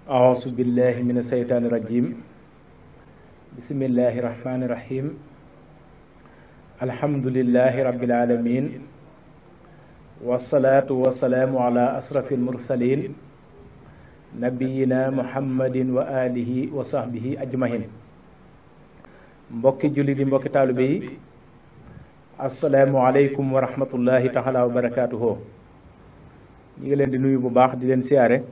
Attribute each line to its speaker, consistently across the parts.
Speaker 1: أعوذ بالله من الشيطان الرجيم بسم الله الرحمن الرحيم الحمد لله رب العالمين والصلاة والسلام على أشرف المرسلين نبينا محمد وآله وصحبه أجمعين mbokki julli di mbokki taalibe yi assalaamu aleykum wa rahmatullahi taala wa barakaatuhu ñi ngi leen di nuyu bu baax di leen siyaare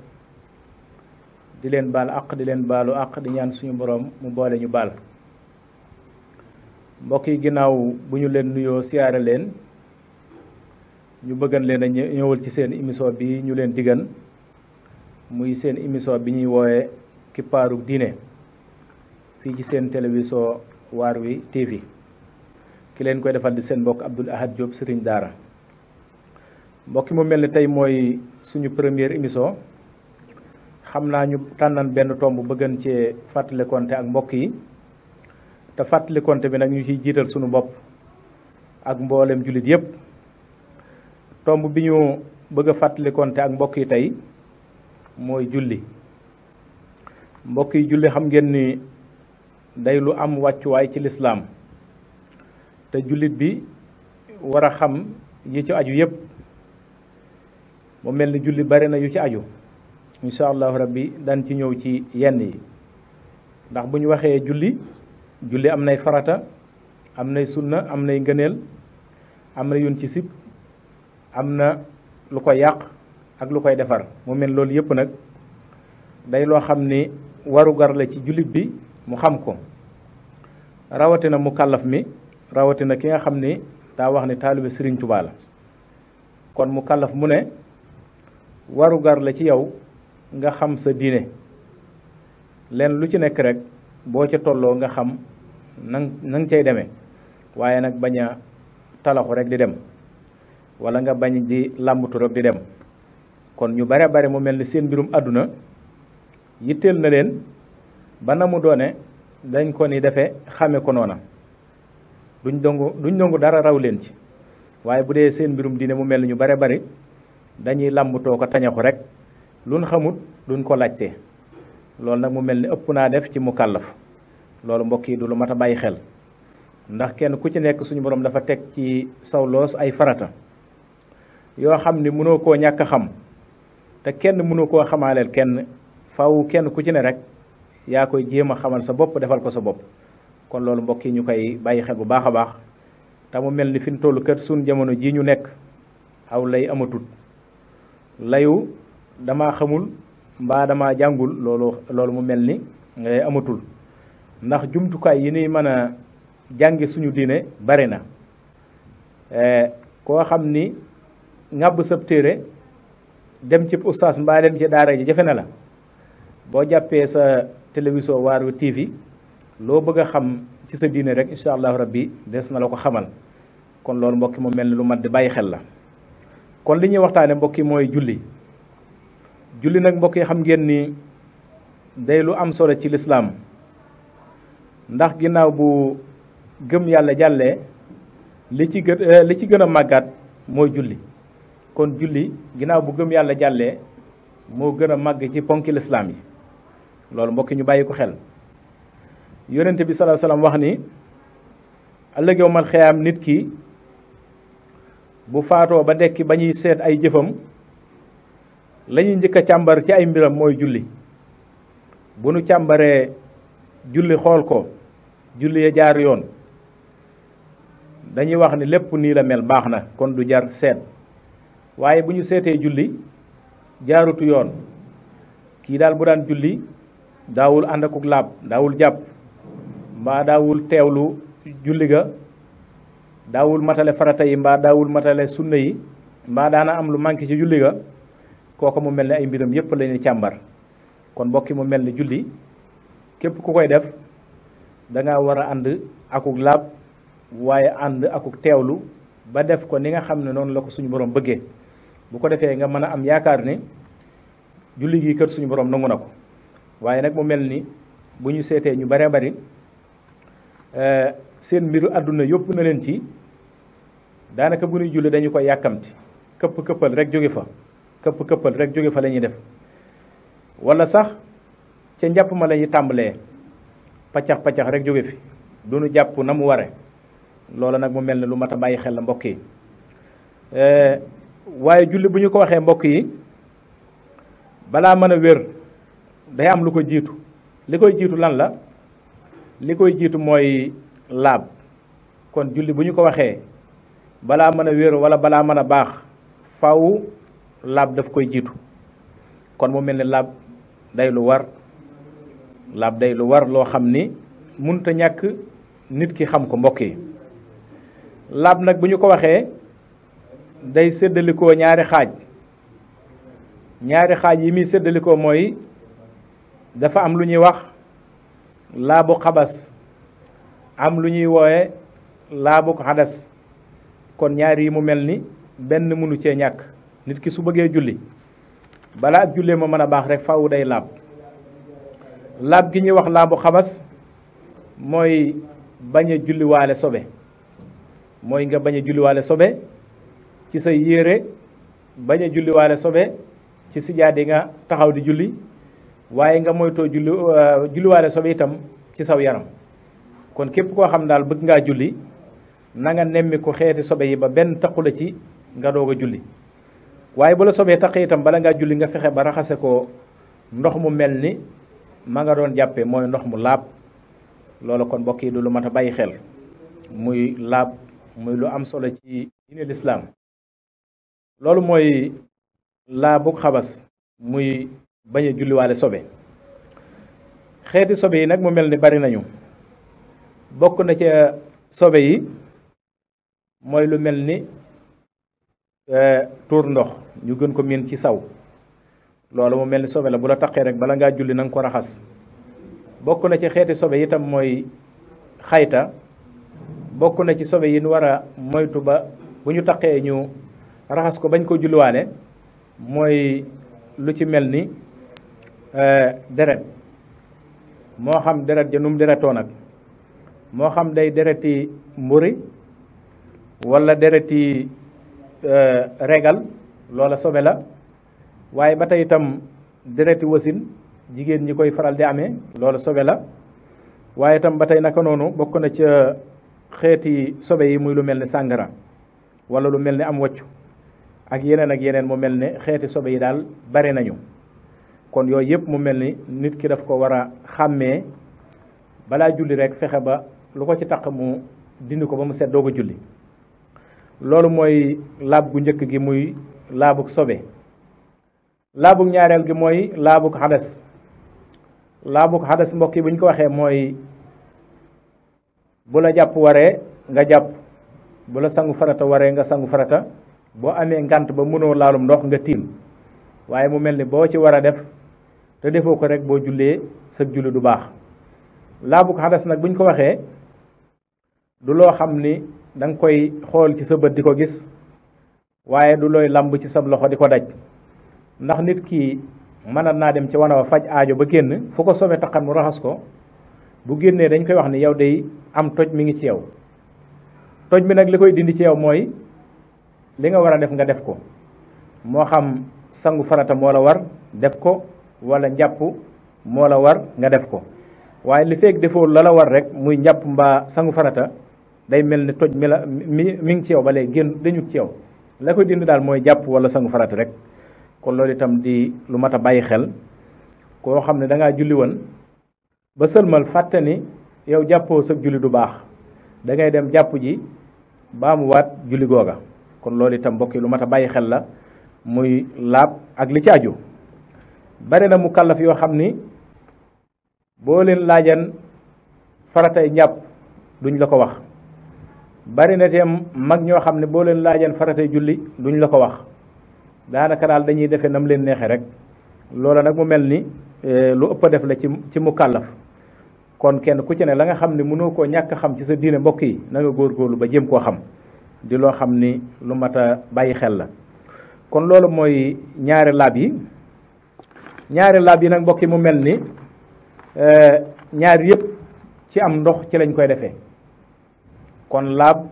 Speaker 1: di leen baal àq di leen baalu àq di ñaan suñu boroom mu boole ñu baal mbokk yi ginnaaw bu ñu leen nuyoo siyaare leen ñu bëggan leen a ñëwal ci seen émission bi ñu leen diggan muy seen émission bi ñuy woowe Kippaarug Diine fii ci seen télévision Waarwi TV ki leen koy defal di seen mbokk Abdoul Ahad Diop Serigne Daara mbokki mu mel ni tey mooy suñu première émission xam naa ñu tànnan benn tomb bëggan cee fàttalikonte ak mbokk yi te fàttalikonte bi nag ñu ciy jiital suñu bopp ak mboolem jullit yépp tomb bi ñu bëgg a fàttalikonte ak mbokk yi tey mooy julli mbokk yi julli xam ngeen ni day lu am wàccuwaay ci lislaam te jullit bi war a xam yi ci aju yépp mu mel ni julli bari na yu ci aju incha allahu rabbi daan ci ñëw ci yenn yi ndax bu ñu waxee julli am nay farata am nay sunna am nay ngëneel am na yun ci sib am na lu koy yàq ak lu koy defar mu mel loolu yëpp nag day loo xam ni warugar la ci jullit bi mu xam ko rawatina mu kàllaf mi rawatina ki nga xam ni daa wax ni taalibe Sëriñ Tuubaa la kon mu kàllaf mu ne warugar la ci yow nga xam sa diine leen lu ci nekk rek boo ca tolloo nga xam nang cay demee waaye nag bañ a talaxu rek di dem wala nga bañ di làmbatu rek di dem kon ñu bare bare mu mel ni seen mbirum àdduna yitteel na leen ba na mu doone dañ ko ni defee xame ko noona duñ dongu dara raw leen ci waaye bu dee seen mbirum diine mu mel ni ñu bare bari dañuy làmbutoo ko tañaxu rek luñ xamut duñ ko laajte loolu nag mu mel ni ëpp naa def ci mu kàllaf loolu mbokk yi du lu mat a bàyyi xel ndax kenn ku ci nekk suñu borom dafa teg ci saw loos ay farata yoo xam ni mënoo koo ñàkk a xam te kenn mënu koo xamaaleel kenn faaw kenn ku ci ne rek yaa koy jéem a xamal sa bopp defal ko sa bopp kon loolu mbokk yi ñu koy bàyyi xel bu baax a baax te mu mel ni fi ñu toll kër suñ jamono jii ñu nekk aw lay amatul layu dama xamul mbaa dama jàngul loolu mu mel ni amatul ndax jumtukaay yi nuy mën a jàngi suñu diine bari na koo xam ni ŋàbb sab téere dem ci ustaas mbaa dem ci daara ji jafe na la boo jàppee sa télévision Waarwi TV loo bëgg a xam ci sa diine rek incha allahu rabbi des na la ko xamal kon loolu mbokki mu mel ni lu mat di bàyyi xel la kon li ñuy waxtaane mbokki mooy julli nag mbokk yi xam ngeen ni day lu am solo ci lislaam ndax ginnaaw bu gëm yàlla jàllee li ci gën a màggaat mooy julli kon julli ginnaaw bu gëm yàlla jàllee moo gën a màgg ci ponki lislaam yi loolu mbokk ñu bàyyi ko xel yonente bi sallallahu alayhi wasallam wax ni ëllëg yawmal xiyaam nit ki bu faatoo ba dekki ba ñuy seet ay jëfam la ñuy njëkk a càmbar ci ay mbiram mooy julli bu nu càmbaree julli xool ko julli ya jaar yoon dañuy wax ni lépp nii la mel baax na kon du jar seet waaye bu ñu seetee julli jaarutu yoon kii daal bu daan julli daawul ànd akuk laab daawul jàpp mbaa daawul teewlu julli ga daawul matale farata yi mbaa daawul matale sunna yi mbaa daana am lu manqué ci julli ga kooku mu mel ni ay mbiram yépp la ñuy càmbar kon mbokki mu mel ni julli képp ku koy def danga war a ànd akuk laab waaye ànd akuk teewlu ba def ko ni nga xam ne noonu la ko suñu borom bëggee bu ko defee nga mën a am yaakaar ni julli gi kër suñu borom nangu na ko waaye nag mu mel ni bu ñu seetee ñu baree bari seen mbiru àdduna yóbbu na leen ci daanaka bu ñuy julli dañu koy yàkkamti këppal rek jóge fa la ñuy def wala sax ca njàpp ma la ñuy tàmbalee paccax paccax rek jóge fi du nu jàpp na mu ware loola nag mu mel ne lu mat a bàyyi xel la mbokk yi waaye julli bu ñu ko waxee mbokk yi balaa mën a wér day am lu ko jiitu li koy jiitu lan la li koy jiitu mooy laab kon julli bu ñu ko waxee balaa mën a wér wala balaa mën a baax faw laab daf koy jiitu kon mu mel ni laab day lu war laab day lu war loo xam ni munta ñàkk nit ki xam ko mbokk yi laab nag bu ñu ko waxee day séddalikoo ñaari xaaj yi muy séddalikoo mooy dafa am lu ñuy wax laabu xabas am lu ñuy woowe laabu xadas kon ñaari yi mu mel ni benn mënu cee ñàkk nit ki su bëggee julli balaa ak jullee ma mën a baax rek faaw day laab gi ñuy wax laabu xabas mooy bañ a julliwaale sobe mooy nga bañ a julliwaale sobe ci sa yére bañ a julliwaale sobe ci sijaade nga taxaw di julli waaye nga moytoo julliwaale sobe itam ci saw yaram kon képp koo xam daal bëgg ngaa julli na nga nemmi ko xeeti sobe yi ba benn taqu la ci nga doog a julli waaye bu la sobee taq itam bala ngaa julli nga fexe ba raxase ko ndox mu mel ni ma nga doon jàppe mooy ndox mu laab loolu kon mbokk yi du lu mat a bàyyi xel muy laab muy lu am solo ci diine lislaam loolu mooy laabu xabas muy bañ a julliwaale sobe xeeti sobe yi nag mu mel ni bari nañu bokk na ca sobe yi mooy lu mel ni tuur ndox ñu gën ko miin ci saw loolu mu mel ni sobe la bu la taqee rek bala ngaa julli na nga ko raxas bokk na ci xeeti sobe itam mooy xayta bokk na ci sobe yi ñu war a moytu ba bu ñu taqee ñu raxas ko bañ ko julliwaale mooy lu ci mel ni deret moo xam deret ja num deretoo nag moo xam day dereti mburi wala dereti regal loola sobe la waaye ba tey itam dereti wasin jigéen ñi koy faral di amee loola sobe la waaye itam ba tey naka noonu bokk na ca xeeti sobe yi muy lu mel ni sàngara wala lu mel ni am waccu ak yeneen mu mel ne xeeti sobe yi daal bari nañu kon yooyu yëpp mu mel ni nit ki daf ko war a xàmmee balaa julli rek fexe ba lu ko ci taq mu dindi ko ba mu set doog a julli loolu mooy laab gu njëkk gi muy laabug sobe laabug ñaareel gi mooy laabug xadas mbokk yi bu ñu ko waxee mooy bu la jàpp waree nga jàpp bu la sangu farata waree nga sangu farata boo amee ngant ba mënoo laalum ndox nga tiim waaye mu mel ni boo ci war a def te defoo ko rek boo jullee sa julli du baax laabug xadas nag bu ñu ko waxee du loo xam ni da nga koy xool ci sa bët di ko gis waaye du looy lamb ci sa loxo di ko daj ndax nit ki mën naa dem ci wana wa faj aajo ba génn fu ko sobe taqan mu raxas ko bu génnee dañ koy wax ni yow day am toj mi ngi ci yow toj mi nag li koy dindi ci yow mooy li nga war a def nga def ko moo xam sangu farata moo la war def ko wala njàpp moo la war nga def ko waaye li fekk defoo la war rek muy njàpp mbaa sangu farata day mel ni toj mi ngi ci yow ba léegi génn dañu ci yow la koy dindi daal mooy jàpp wala sangu farata rek kon loolu itam di lu mat a bàyyi xel koo xam ne da ngaa julli woon ba sëlmal fàtte ni yow jàppoo sa julli du baax da ngay dem jàpp ji baa mu waat julli googa kon loolu itam mbokk yi lu mat a bàyyi xel la muy laab ak li ci aju bari na mu kàllaf yoo xam ni boo leen laajan faratay njàpp duñ la ko wax bari na teem mag ñoo xam ne boo leen laajan faratay julli duñ la ko wax daanaka daal dañuy defee nam leen neexee rek loola nag mu mel ni lu ëpp a def la ci mu kàllaf kon kenn ku ci ne la nga xam ne mënoo koo ñàkk xam ci sa diine mbokk yi na nga góorgóorlu ba jéem koo xam di loo xam ni lu mat a bàyyi xel la kon loolu mooy ñaari laab yi nag mbokk yi mu mel ni ñaari yëpp ci am ndox ci lañ koy defee kon laab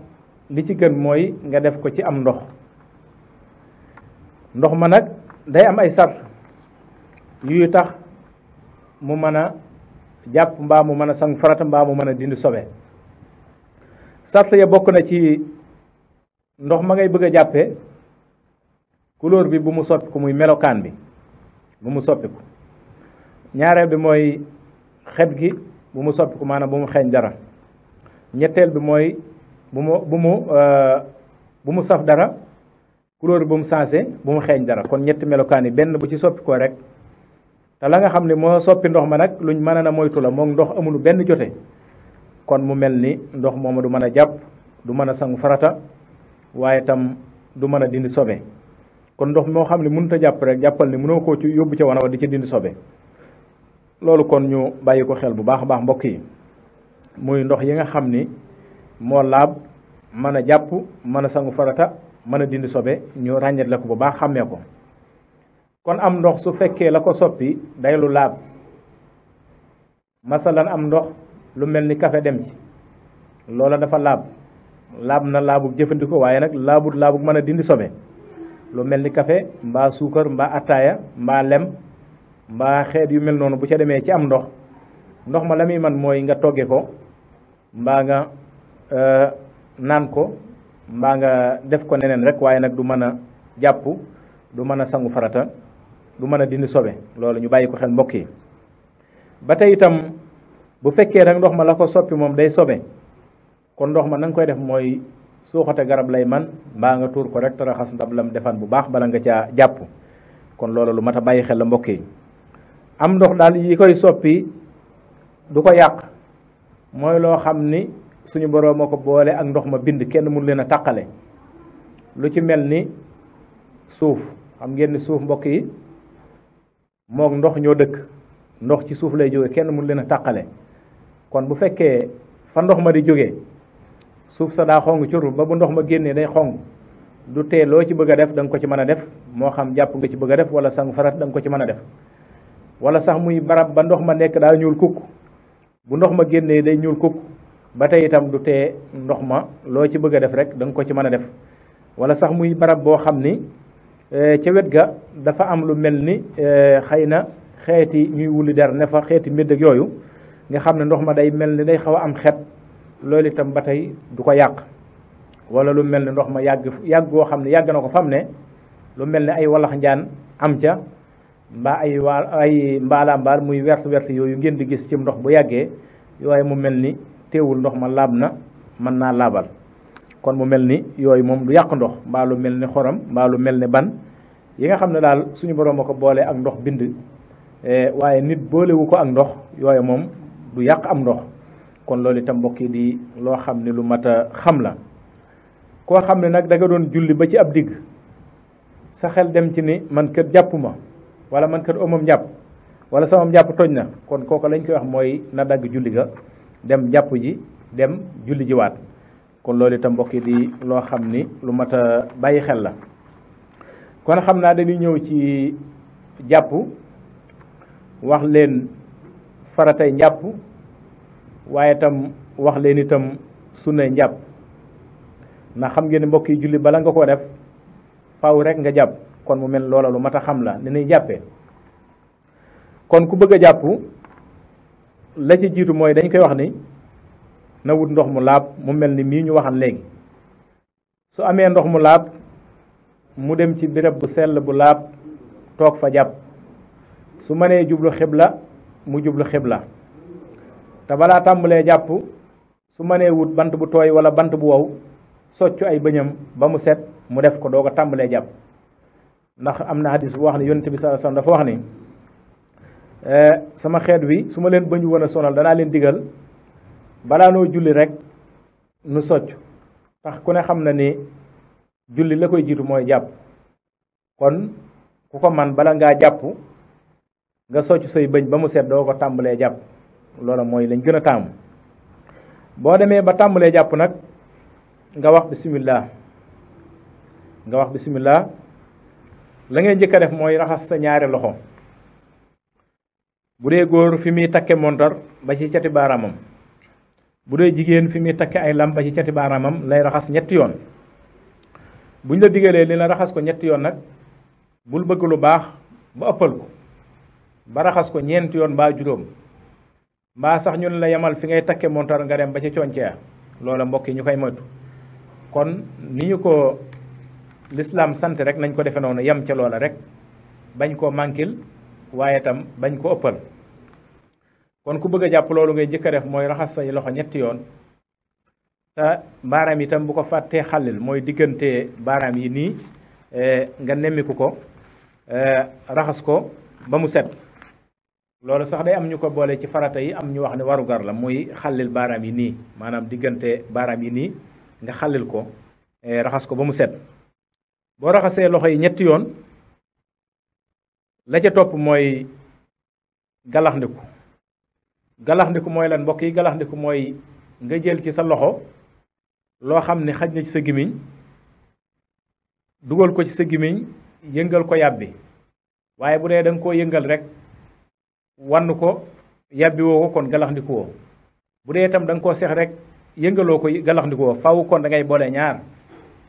Speaker 1: li ci gën mooy nga def ko ci am ndox ma nag day am ay sart yuy tax mu mën a jàpp mbaa mu mën a sangu farata mbaa mu mën a dindi sobe. sart ya bokk na ci ndox ma ngay bëgg a jàppee couleur bi bu mu soppiku, muy melokaan bi bu mu soppiku. ñaareel bi mooy xet gi bu mu soppiku, maanaam bu mu xeeñ dara. ñetteel bi mooy bu mu saf dara, couleur bi bu mu sensé, bu mu xeeñ dara. kon ñetti melokaan yi benn bu ci soppikoo rek, te la nga xam ne moo soppi ndox ma nag luñ mën a moytu la, moom ndox amul benn jote. kon mu mel ni ndox mooma du mën a jàpp, du mën a sangu farata, waaye tam du mën a dindi sobe. kon ndox moo xam ne mënut a jàpp rek jàppal ni mënoo koo ci yóbbu ca wana wa di ci dindi sobe. loolu kon ñu bàyyi ko xel bu baax a baax mbokk yi, muy ndox yi nga xam ni moo laab, mën a jàpp, mën a sangu farata, mën a dindi sobe, ñu ràññet la ko bu baax xàmmee ko. kon am ndox su fekkee la ko soppi day lu laab, masalan am ndox lu mel ni kafe dem ci, loola dafa laab na laabug jëfandikoo, waaye nag laabut laabug mën a dindi sobe. lu mel ni kafe mbaa suukar mbaa attaaya mbaa lem mbaa xeet yu mel noonu bu ca demee ci am ndox ma la muy man mooy nga togge ko mbaa nga naan ko mbaa nga def ko neneen rek, waaye nag du mën a jàpp, du mën a sangu farata, du mën a dindi sobe. loolu ñu bàyyi ko xel mbokk yi. ba tey itam bu fekkee nag ndox ma la ko soppi moom day sobe, kon ndox ma na nga koy def mooy suuxate garab lay man mbaa nga tuur ko rek te raxas ndab lam defan bu baax bala nga caa jàpp. kon loolu lu mat a bàyyi xel la mbokk yi. am ndox daal yi koy soppi du ko yàq mooy loo xam ni suñu boroom moo ko boole ak ndox ma bind, kenn mënu leen a taqale. lu ci mel ni suuf, xam ngeen ni suuf mbokk yi moog ndox ñoo dëkk, ndox ci suuf lay jóge, kenn mënu leen a taqale. kon bu fekkee fa ndox ma di jógee suuf sa daa xong cur ba bu ndox ma génnee day xong, du tee loo ci bëgg a def da nga ko ci mën a def, moo xam jàpp nga ci bëgg a def wala sangu farat da nga ko ci mën a def. wala sax muy barab ba ndox ma nekk daa ñuul kukk, bu ndox ma génnee day ñuul kukk, ba tey itam du tee ndox ma loo ci bëgg a def rek da nga ko ci mën a def. wala sax muy barab boo xam ni ca wet ga dafa am lu mel ni xëy na xeeti ñuy wuli der ne fa, xeeti mbedd ak yooyu, nga xam ne ndox ma day mel ni day xaw a am xet, loolu itam ba tey du ko yàq. wala lu mel ni ndox ma yàgg goo xam ne yàgg na ko fam ne, lu mel ni ay walax njaan am ca, mbaa ay mbaal muy wert yooyu ngeen di gis ci ndox bu yàggee, yooyu mu mel ni teewul ndox ma laab na, mën naa laabal. kon mu mel ni yooyu moom du yàq ndox, mbaa lu mel ni xorom mbaa lu mel ni ban, yi nga xam ne daal suñu borom a ko boole ak ndox bind, waaye nit boolewu ko ak ndox, yooyu moom du yàq am ndox. kon loolu itam mbokk yi di loo xam ne lu mat a xam la. koo xam ne nag da nga doon julli ba ci ab digg sa xel dem ci ni man kër jàpp ma, wala man kër amam njàpp, wala sama njàpp toj na, kon kooku lañ koy wax mooy na dagg julli ga dem jàpp ji, dem julli ji waat. kon loolu itam mbokk yi di loo xam ni lu mat a bàyyi xel la. kon xam naa dañuy ñëw ci jàpp, wax leen faratay njàpp, waaye itam wax leen itam sunnay njàpp. ndax xam ngeen ne mbokk yi julli bala nga ko def faw rek nga jàpp, kon mu mel loola lu mat a xam la ni ñuy jàppee. kon ku bëgg a jàpp la ci jiitu mooy dañ koy wax ni na wut ndox mu laab, mu mel ni mii ñu waxan léegi. su amee ndox mu laab mu dem ci béréb bu sell bu laab toog fa jàpp. su mënee jublu xibla mu jublu xibla, te balaa tàmbalee jàpp su mënee wut bant bu tooy wala bant bu wow soccu ay bëñam ba mu set mu def ko doog a tàmbalee jàpp. ndax am na hadis bu wax ne yonent bi sallallahu alayhi wasallam dafa wax ni sama xeet wi su ma leen bañu woon a sonal danaa leen digal balaa noo julli rek nu socc, tax ku ne xam na ni julli la koy jiitu mooy jàpp. kon ku ko man bala ngaa jàpp nga socc say bëñ ba mu set doo ko tàmbalee jàpp, loola mooy lañ gën a taamu. boo demee ba tàmbalee jàpp nag nga wax bismillah, la ngay njëkk a def mooy raxas sa ñaari loxo. bu dee góor fi muy takke montar ba ci cati baaraamam, bu dee jigéen fi muy takke ay lam ba ci cati baaraamam lay raxas ñetti yoon. buñ la digalee li la raxas ko ñetti yoon nag bul bëgg lu baax ba ëppal ko, ba raxas ko ñeenti yoon mbaa juróom mbaa sax ñun la yemal fi ngay takke montar nga dem ba ca concea loola mbokk yi ñu koy moytu kon ni ñu ko lislaam sant rek nañ ko defe noonu yem ca loola rek bañ koo mànkil waaye tam bañ ko ëppal kon ku bëgg a jàpp loolu ngay jëkk a def mooy raxas say loxo ñetti yoon te baaraam itam bu ko fàttee xàllil mooy diggante baaraam yi nii nga nemmiku ko raxas ko ba mu set loolu sax day am ñu ko boole ci farata yi am ñu wax ne warugar la muy xàllil baaraam yi nii maanaam diggante baaraam yi nii nga xàllil ko raxas ko ba mu set boo raxasee loxo yi ñetti yoon la ca topp mooy galaxndiku galaxndiku mooy lan mbokk yi galaxndiku mooy nga jël ci sa loxo loo xam ne xaj na ci sa gimiñ dugal ko ci sa gimiñ yëngal ko yàbbi waaye bu dee da nga koo yëngal rek wann ko yàbbi woo ko kon galaxndiku woo bu dee itam da nga koo seex rek yëngaloo ko galaxndiku woo faaw kon da ngay boole ñaar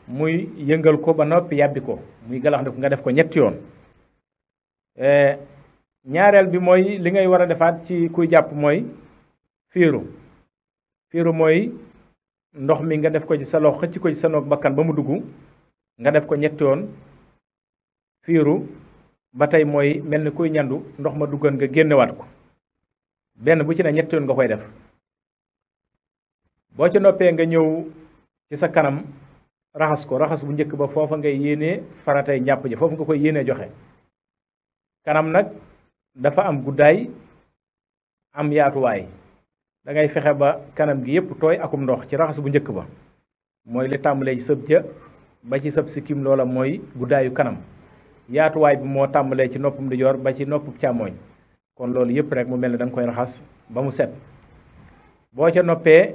Speaker 1: muy yëngal ko ba noppi yàbbi ko muy galaxndiku nga def ko ñetti yoon ñaareel bi mooy li ngay war a defaat ci kuy jàpp mooy fiiru mooy ndox mi nga def ko ci sa loxo xëcc ko ci sa noog bakkan ba mu dugg nga def ko ñetti yoon fiiru ba tey mooy mel ni kuy ñandu ndox ma duggan nga génnewaat ko benn bu ci ne ñetti yoon nga koy def boo ci noppee nga ñëw ci sa kanam raxas ko raxas bu njëkk ba foofa ngay yéenee faratay njàpp ji foofu nga koy yéenee joxe kanam nag dafa am guddaay am yaatuwaay da ngay fexe ba kanam gi yépp tooy akum ndox ci raxas bu njëkk ba mooy li tàmbalee ci sëb ja ba ci sëb sikkim loola mooy guddaayu kanam yaatuwaay bi moo tàmbalee ci noppum ndijoor ba ci noppum càmmooñ kon loolu yépp rek mu mel ne da nga koy raxas ba mu set boo ca noppee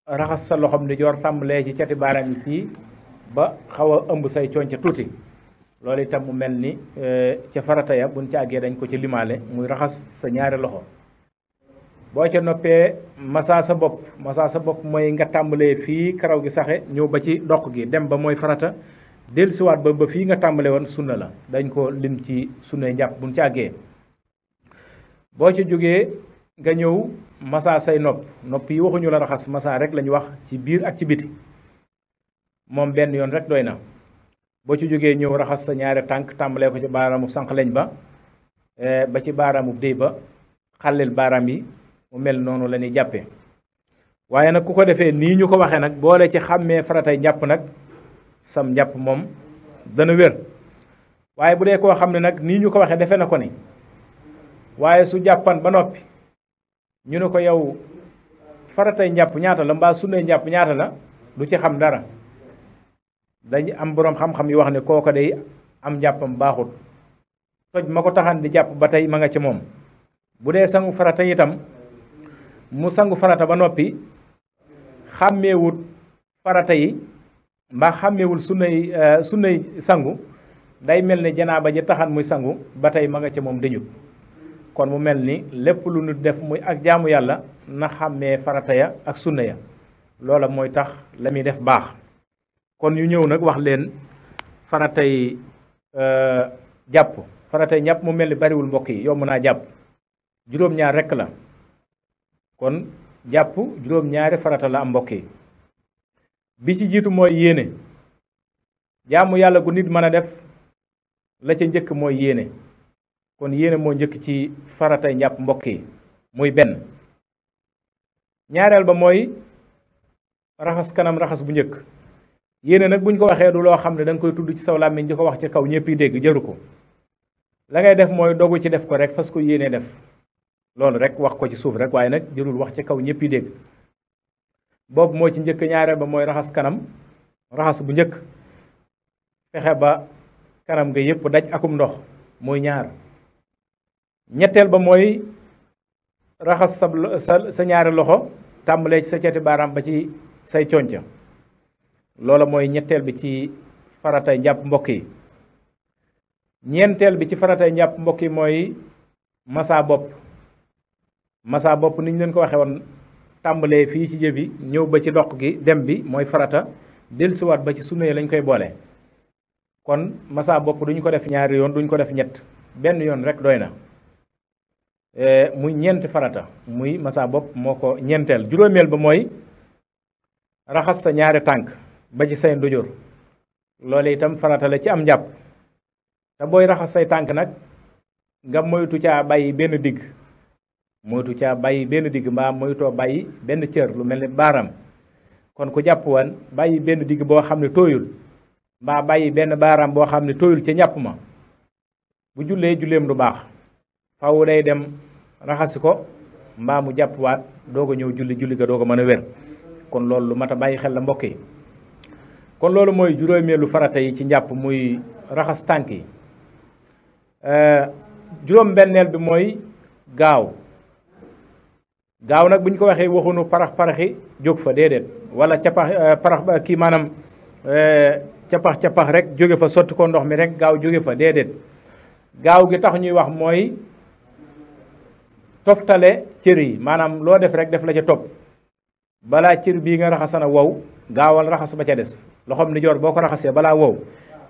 Speaker 1: raxas sa loxom ndijoor tàmbalee ci cati baaraam yi fii ba xaw a ëmb say cooñ ca tuuti loolu itam mu mel ni ca farata ya buñ ca àggee dañ ko ci limaale muy raxas sa ñaari loxo boo ca noppee masaa sa bopp mooy nga tàmbalee fii karaw gi saxe ñëw ba ci doq gi dem ba mooy farata dellusiwaat ba fii nga tàmbale woon sunna la dañ ko lim ci sunnay njàpp buñ ca àggee boo ci jógee nga ñëw masaa say nopp yi waxuñu la raxas masaa rek lañu wax ci biir ak ci biti moom benn yoon rek doy na boo ci jógee ñëw raxas sa ñaari tànk tàmbalee ko ci baaraamu sànqleñ ba ci baaraamu déy ba xàllil baaraam yi mu mel noonu la ñuy jàppee waaye nag ku ko defee nii ñu ko waxee nag boole ci xàmmee faratay njàpp nag sam njàpp moom dana wér waaye bu dee koo xam ne nag nii ñu ko waxee defe na ko ni waaye su jàppan ba noppi ñu ne ko yow faratay njàpp ñaata la mbaa sunnay njàpp ñaata la du ci xam dara dañ am boroom xam-xam yi wax ne kooko day am njàppam baaxut toj ma ko taxan di jàpp ba tey ma nga ci moom bu dee sangu farata itam mu sangu farata ba noppi xàmmeewut farata yi mbaa xàmmeewul sunnay sangu day mel ni janaaba ji taxan muy sangu ba tey ma nga ci moom dañut kon mu mel ni lépp lu nu def muy ak jaamu yàlla na xàmmee farata ya ak sunna ya loola mooy tax la muy def baax kon ñu ñëw nag wax leen faratay jàpp faratay njàpp mu mel ni bariwul mbokk yi yomb naa jàpp juróom-ñaar rekk la kon jàpp juróom-ñaari farata la am mbokk yi bi ci jiitu mooy yéene jaamu yàlla gu nit mën a def la ca njëkk mooy yéene kon yéene moo njëkk ci faratay njàpp mbokk yi muy benn ñaareel ba mooy raxas kanam raxas bu njëkk yéene nag buñ ko waxee du loo xam ne da nga koy tudd ci saw làmmiñ di ko wax ci kaw ñëpp yi dégg jëru ko la ngay def mooy dogu ci def ko rek fas ko yéene def loolu rek wax ko ci suuf rek waaye nag jërul wax ci kaw ñëpp yi dégg boobu moo ci njëkk ñaareel ba mooy raxas kanam raxas bu njëkk fexe ba kanam nga yépp daj akum ndox muy ñaar ñetteel ba mooy raxas sa ñaari loxo tàmbalee ci sa cati baaraam ba ci say conca loola mooy ñetteel bi ci faratay njàpp mbokk yi ñeenteel bi ci faratay njàpp mbokk yi mooy masa bopp ni ñu leen ko waxee woon tàmbalee fii ci jëbi ñëw ba ci doq gi dem bi mooy farata dellusiwaat ba ci sunna yi lañ koy boole kon masa bopp duñ ko def ñaari yoon duñ ko def ñett benn yoon rek doy na muy ñeenti farata muy masa bopp moo ko ñeenteel. juróomeel ba mooy raxas sa ñaari tànk ba ci say ndujur loolu itam farata la ci am njàpp te booy raxas say tànk nag nga moytu caa bàyyi benn digg mbaa moytoo bàyyi benn cër lu mel ni baaram. kon ku jàpp woon bàyyi benn digg boo xam ne tooyul mbaa bàyyi benn baaraam boo xam ne tooyul ca njàpp ma bu julleem du baax faw day dem raxasi ko mbaa mu jàppwaat doog a ñëw julli ga doog a mën a wér. kon loolu lu mat a bàyyi xel la mbokk yi. kon loolu mooy juróomeelu farata yi ci njàpp muy raxas tànk yi. juróom benneel bi mooy gaaw nag bu ñu ko waxee waxunu paraxi jóg fa déedéet wala capax rek jóge fa sotti ko ndox mi rek gaaw jóge fa déedéet. gaaw gi tax ñuy wax mooy toftale cër yi maanaam loo def rek def la ca topp balaa cër bii nga raxasana wow gaawal raxas ba ca des. loxob ndijoor boo ko raxasee balaa wow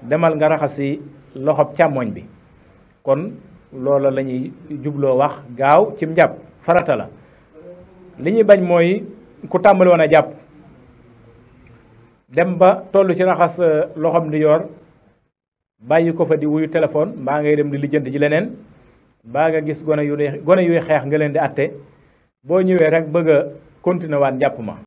Speaker 1: demal nga raxasi loxob càmmoñ bi. kon loola la ñuy jubloo wax gaaw ci njàpp farata la. li ñuy bañ mooy ku tàmbali woon a jàpp dem ba toll ci raxas loxob ndijoor bàyyi ko fa di wuyu téléphone mbaa ngay dem di lijjanti ji leneen baa nga gis gone yuy xeex nga leen di atte boo ñëwee rek bëgg a continuer waat njàpp ma